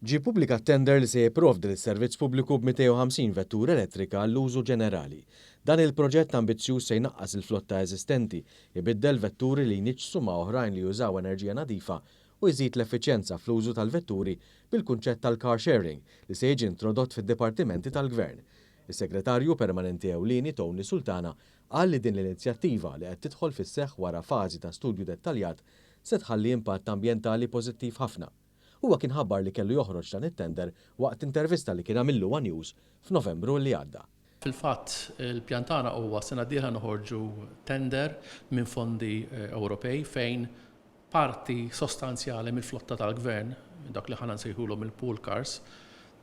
Ġie ppubblikat tender li se jipprovdi lis-Servizz Pubbliku b'250 vettura elettrika għall-użu ġenerali. Dan il-proġett ambizzjuż se jnaqqas il-flotta eżistenti, ibiddel vetturi li jniġġsu ma' oħrajn li jużaw enerġija nadifa u jżid l-effiċjenza fl-użu tal-vetturi bil-kunċett tal-car sharing li se jiġi introdott fid-dipartimenti tal-Gvern. Is-Segretarju Permanenti Ewlieni Tony Sultana qal li din l-inizjattiva li qed tidħol fis-seħħ wara fażi ta' studju dettaljat se tħalli impatt ambjentali pożittiv ħafna. Huwa kien ħabbar li kellu joħroġ dan it-tender waqt intervista li kien għamillu one News f'Novembru li għadda. Fil-fatt, il-pjan tagħna huwa sena d-dieħla noħorġu tender minn fondi Ewropej fejn parti sostanzjali mill-flotta tal-Gvern, dak li aħna nsejħulhom il-pool cars,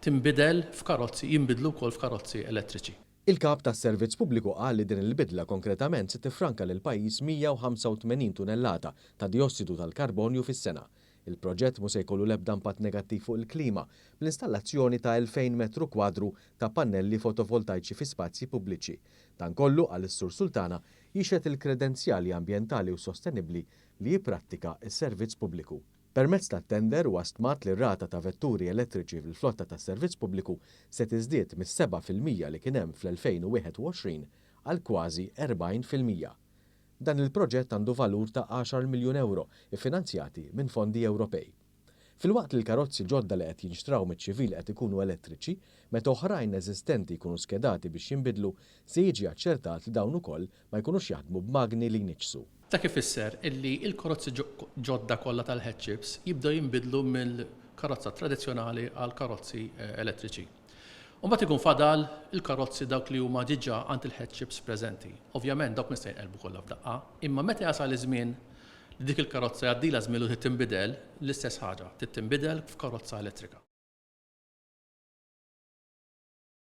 tinbidel f'karozzi, jinbidlu wkoll f'karozzi elettriċi. Il-Kap tas-Servizz Pubbliku qal li din il-bidla konkretament se tiffranka lill-pajjiż 185 tunellata ta' diossidu tal-karbonju fis-sena. Il-proġett mhu se jkollu l-ebda impatt negattiv fuq il-klima, bl-installazzjoni ta' 2,000 metru kwadru ta' pannelli fotovoltajċi fi spazji pubbliċi. Dan kollu, qal is-Sur Sultana, jixhed il-kredenzjali ambjentali u sostenibbli li jipprattika s-Servizz Pubbliku. Permezz tat-tender huwa stmat li r-rata ta' vetturi elettriċi fil-flotta tas-Servizz Pubbliku se tiżdied mis-7% li kien hemm fl-2021 għal kważi 40%. Dan il-proġett għandu valur ta' għaxar miljun ewro ffinanzjati minn fondi Ewropej. Filwaqt li l-karozzi ġodda li qed jinxtraw miċ-ċivil qed ikunu elettriċi, meta oħrajn eżistenti jkunu skedati biex jinbidlu, se jiġi aċċertat li dawn ukoll ma jkunux jaħdmu b'magni li jniġġsu. Dak ifisser illi l-karozzi ġodda kollha tal-headships jibdew jinbidlu mill-karozza tradizzjonali għal karozzi elettriċi. U mbagħad ikun fadal il-karozzi dawk li huma diġà għand il-headships preżenti. Ovvjament dawk mhux se jinqelbu kollha f'daqqa, imma meta jasal iż-żmien li dik il-karozza jgħaddilha żmien u trid tinbidel, l-istess ħaġa, trid tinbidel f'karozza elettrika.